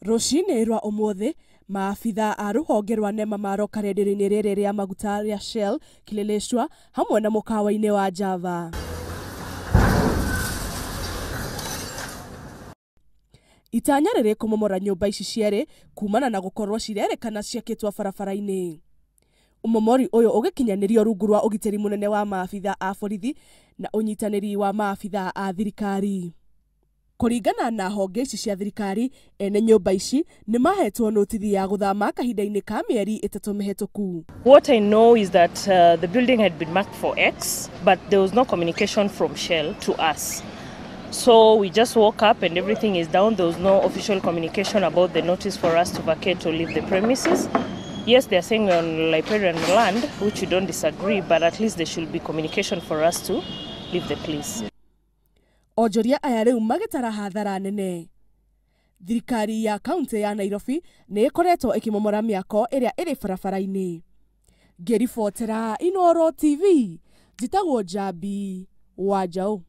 Rũcinĩ rwa ũmũthĩ, maabitha a rũhonge rwa NEMA maroka rĩenderio-inĩ rĩrĩ rĩa maguta rĩa Shell Kileleshwa hamwe na mũkawa-inĩ wa Java. Itanya rĩrĩ kũmomora nyũmba ici cierĩ kumana na gũkorwo cirerĩkana ciakĩtwo barabara-inĩ. Ũmomori ũyũ ũgĩkinyanĩrio rungu rwa ũgitĩri mũnene wa maabitha a borithi na ũnyitanĩri wa maabitha a thirikari. Kũringana na honge ici cia thirikari, ene nyũmba ici nĩ mahetwo notithi ya gũthama kahinda-inĩ ka mĩeri 3 mĩhetũku. What I know is that the building had been marked for X, but there was no communication from Shell to us. So we just woke up and everything is down. There was no official communication about the notice for us to vacate or leave the premises. Yes, they are saying we're on riparian land, which we don't disagree, but at least there should be communication for us to leave the place. Onjoria aya rĩu magĩtara hathara nene. Thirikari ya kaunti ya Nairobi nĩ ĩkoretwo ĩkĩmomora mĩako ĩrĩa ĩrĩ barabara-inĩ. Ngĩribotera Inooro TV, njĩtagwo Njambi wa Njaũ.